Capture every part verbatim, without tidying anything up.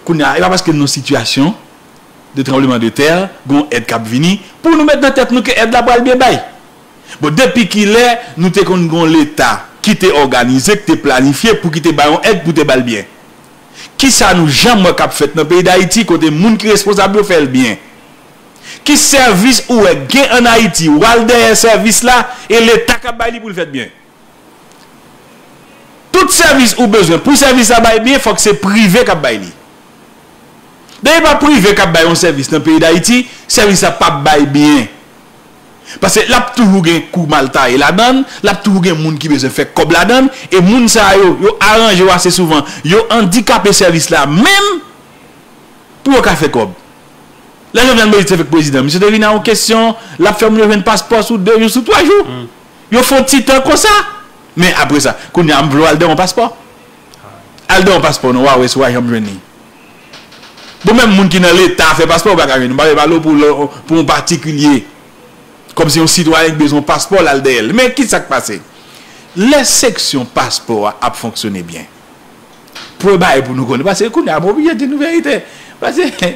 Kounye a, e pa paske nou nan sitiyasyon de tranbleman de tè, gon èd k ap vini, pou nou met nan tèt nou ke èd la pral byen bay. Bon, depi kilè nou te konn gon Leta ki te òganize, ki te planifye pou ki te bay yon èd pou te ba l byen? Kisa nou janm wè k ap fèt nan peyi Dayiti kote moun ki responsab yo fè l byen? Ki sèvis ou wè gen ann Ayiti, w al dèyè sèvis la, e Leta k ap bay li pou l fèt byen? Tout sèvis ou bezwen pou sèvis la bay byen, fòk se prive k ap bay li. Depi pa prive k ap bay yon sèvis nan peyi Dayiti, sèvis la p ap bay byen. Paske l ap toujou gen kou mal taye ladan l, l ap toujou gen moun ki bezwen fè kòb ladan l, e moun sa yo, yo aranje yo ase souvan, yo andikape sèvis la menm pou yo ka fè kòb. Lè Jovenel Moïse te fèk prezidan, misye te vin a yon kesyon, l ap fè moun yo jwenn paspò sou de jou, sou twa jou. Yo fè yon ti tan konsa. Men apre sa, kounye a m vle w al dèyè yon paspò. Al dèyè yon paspò, non, w a wè si w a janm jwenn li. Bon, menm moun ki nan Leta fè paspò, ou pa ka jwenn. M pa vle pale w pou, pou yon patikilye. Kòmsi yon sitwayen ki bezwen yon paspò, l al dèyè l. Men ki sa k pase? Lè seksyon paspò a ap fonksyone byen, premye bagay pou nou konnen, paske kounye a, m oblije di nou verite. Paske,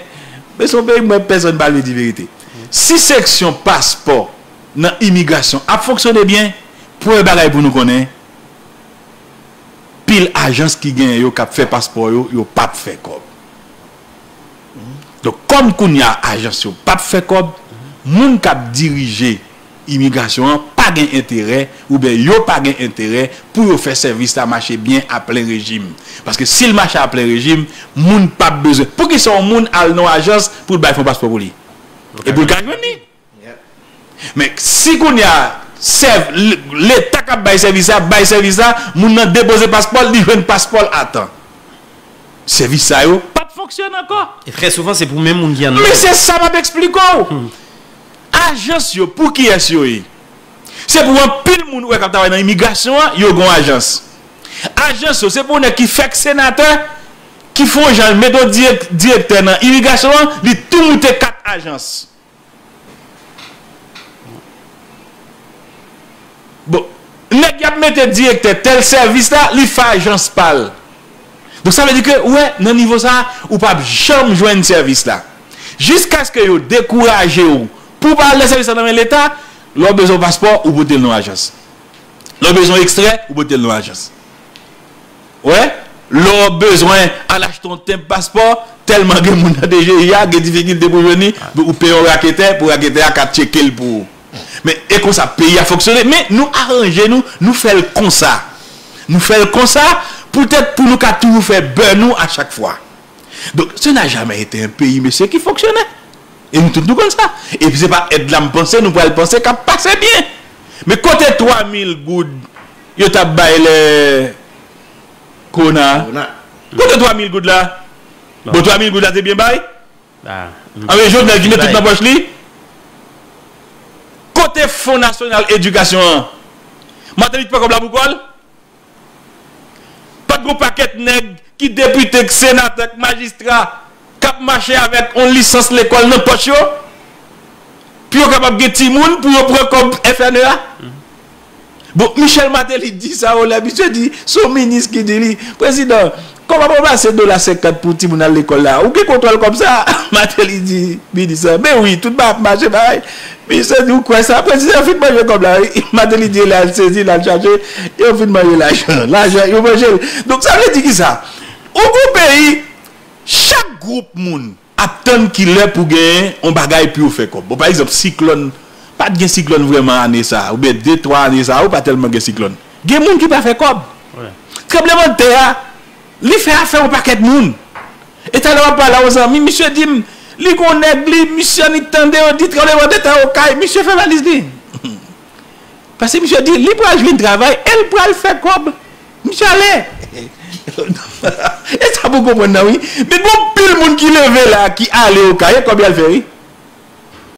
men se yon peyi, mwen, pèsonn pa vle di verite. Si seksyon paspò nan imigrasyon ap fonksyone byen, premye bagay pou nou konnen, pil ajans ki genyen yo k ap fè paspò yo, yo p ap fè kòb. Donk, kòm kounye a ajans yo p ap fè kòb, moun k ap dirije imigrasyon an pa gen enterè, oubyen yo pa gen enterè pou yo fè sèvis la mache byen a plen rejim. Paske si l mache a plen rejim, moun p ap bezwen. Poukisa yon moun al nan yon ajans pou l bay fon paspò pou li? E pou l ka jwenn li. Men si kounye a, sèv-, l-, Leta k ap bay sèvis la, bay sèvis la, moun nan depoze paspò l, li jwenn paspò l a tan. Sèvis sa yo p ap fonksyone ankò. E trè souvan, se pou menm moun ki anndan. Men se sa m ap eksplike w. Ajans yo, pou kiyès yo ye? Se pou anpil moun ou wè k ap travay nan imigrasyon an, yo gen yon ajans. Ajans yo, se pou nèg ki fèk senatè, ki fè yon jan l mete w dirèk-, direktè nan imigrasyon an, li tou moute kat ajans. Bon, nèg y ap mete direktè tèl sèvis la, li fè ajans pa l. Donk, sa vle di ke, ou wè, nan nivo sa a, ou p ap janm jwenn sèvis la. Jiskaske yo dekouraje w pou w pa al nan sèvis la nan men Leta, lè w bezwen yon paspò, ou pote l nan yon ajans. Lè w bezwen yon ekstrè, ou pote l nan yon ajans. Wè, lè w bezwen al achte yon tenb paspò, tèlman gen moun nan D G I a, gen difikilte pou jwenn li, ou peye yon raketè, pou raketè a ka tcheke l pou ou. Men, e konsa peyi a fonksyone, men nou aranje nou, nou fè l konsa. Nou fè l konsa, poutèt pou nou ka toujou fè bè nou a chak fwa. Donk, ce n'a jamais été un pays, mesye, ki fonksyone. E nou tout nou konn sa. Epi se pa èd la m panse, nou pral panse k ap pase byen. Men kote twa mil goud yo t ap bay lè kowona a? Kowona. Kote twa mil goud la? Bon, twa mil goud la te byen bay? Anben, Jovenel ki met tout nan pòch li. Kote Fon Nasyonal Edikasyon an? Martelly t pran kòb la pou kò l? Pa t gon pakèt nèg ki depite, k senatè, k majistra, k ap mache avèk yon lisans lekòl nan pòch yo, pou yo kapab gen timoun, pou yo pran kòb F N E a? Bon, Michel Martelly di sa, o lè misye di, se yon minis ki di li, prezidan, kòman pou pase dola senkant pou timoun al lekòl la? Ou gen kontwòl kòb sa? Martelly di, minis lan, men wi, tout bagay ap mache, bagay. Misye di, ou kwè sa? Prezidan fin manje kòb la, wi. Martelly di, l al sezi, l al chache, yo fin manje lajan. Lajan, yo manje l. Donk, sa vle di ki sa? Ou gon peyi, chak gwoup moun ap tann ki lè pou genyen yon bagay pou yo fè kòb. Bon, pa egzanp, siklòn, pa t gen siklòn vrèman ane sa a, oubyen de, twa ane sa a, ou pa tèlman gen siklòn. Gen moun ki pa fè kòb. Tranblemanntè a, li fè afè yon pakèt moun. E talè w ap pale a yon zanmi, misye di m, li gon nèg li, misye annik tande yo di tranblemanntè Okay, misye fè valiz li. Paske misye di li pral jwenn travay e l pral fè kòb. Misye ale. E sa pou konprann nan, wi. Men gon pil moun ki leve la, ki ale Okay, e kòb y al fè, wi.